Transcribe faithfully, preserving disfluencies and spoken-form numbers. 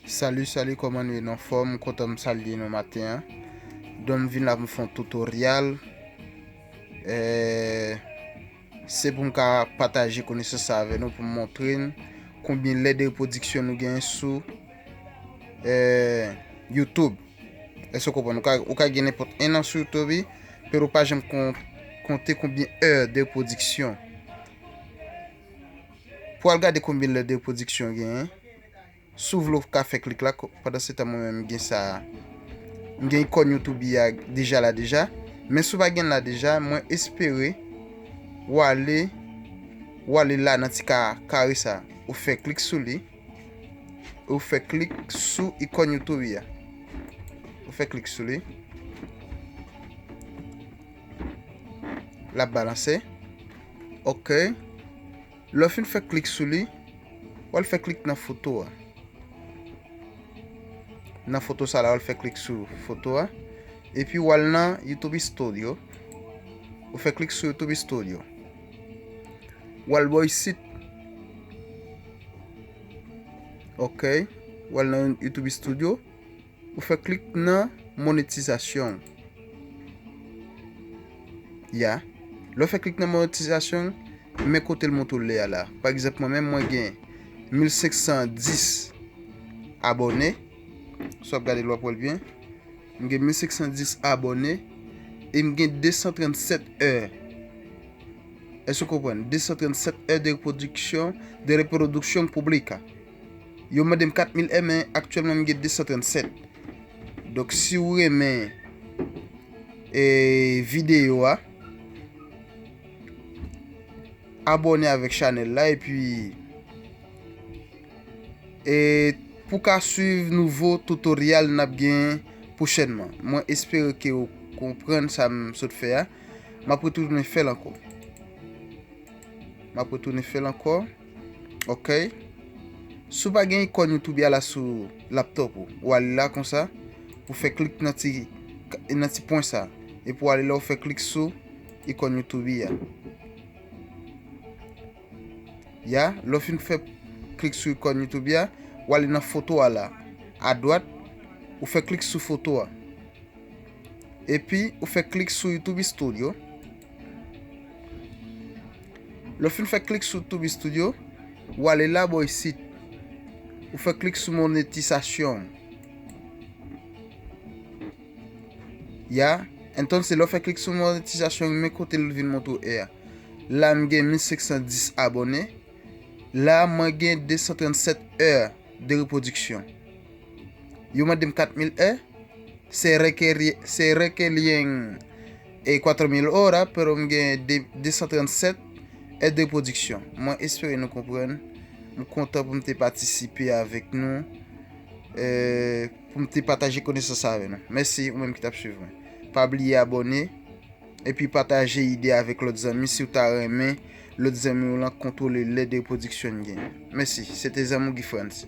Salut, salut, kòman nou ye? Nou anfòm? M kontan m salye nou maten an. Donk m vin la pou m fè yon tutorial. Eh, se pou m ka pataje konesans sa avè nou, pou m montre n konbyen lè de repwodiksyon nou genyen sou eh, YouTube. Èske w konprann? Ou ka, ou ka gen nenpòt en an sou YouTube, pero w pa janm kon, konte konbyen è de repwodiksyon. Pou al gade konbyen lè de repwodiksyon w genyen, si w vle w ka fè klik la, pandan se tan mwen menm m gen sa, m gen ikòn YouTube a deja la deja. Men si w pa gen la deja, mwen espere w ale, w ale la nan ti ka, kare sa, ou fè klik sou li, ou fè klik sou ikòn YouTube a. Ou fè klik sou li. L ap balanse. Ok. Lè w fin fè klik sou li, w al fè klik nan foto a. Nan foto sa la, w al fè klik sou foto a. Epi w al nan YouTube Studio. Ou fè klik sou YouTube Studio. W al bò isit. Ok. W al nan YouTube Studio. Ou fè klik nan monetizasyon. Ya. Lè w fè klik nan monetizasyon, men kote l montre w lè a la. Pa egzanp, mwen menm, mwen gen mil senk san dis abòne. Si w ap gade l, w ap wè l byen. M gen mil senk san dis abòne e m gen de san trannsèt è. Èske w konprann? De san trannsèt è de repwodiksyon, de repwodiksyon piblik. Yo mande m kat mil è, men aktyèlman m gen de san trannsèt. Donk, si w renmen eh, videyo a, abòne avèk chanèl la, epi eh, pou ka swiv nouvo tutorial n ap gen pwochènman. Mwen espere ke w konprann sa m sot fè a. M ap retounen fè l ankò. M ap retounen fè l ankò. Ok. Si w pa gen ikòn YouTube a la sou laptop ou, ou ale la konsa, ou fè klik nan ti, nan ti pwen sa. Epi w ale la, ou fè klik sou ikòn YouTube a. Ya, lè w fin fè klik sou ikòn YouTube a, ou ale nan foto a la, adwat, ou fè klik sou foto a. Epi, ou fè klik sou YouTube Studio. Lè w fin fè klik sou YouTube Studio, ou ale la bò isit. Ou fè klik sou monetizasyon. Ya, entonse lè w fè klik sou monetizasyon, men kote l vin montre w è a. La, m gen mil senk san dis abòne. La, mwen gen de san trannsèt è de repwodiksyon. Yo mande m kat mil è, se requerí-, se requerían e cuatro mil horas, pero m gen de, de san trannsèt è de repwodiksyon. Mwen espere nou konprann. M kontan pou m te patisipe avèk nou, eh, pou m te pataje konesans sa avè nou. Mèsi, ou menm ki t ap swiv mwen. Pa bliye abòne, epi pataje ide avèk lòt zanmi si w ta renmen lòt zanmi w lan kontwole lè de repwodiksyon l genyen. Mèsi, se te zanmi w Guy Frantz.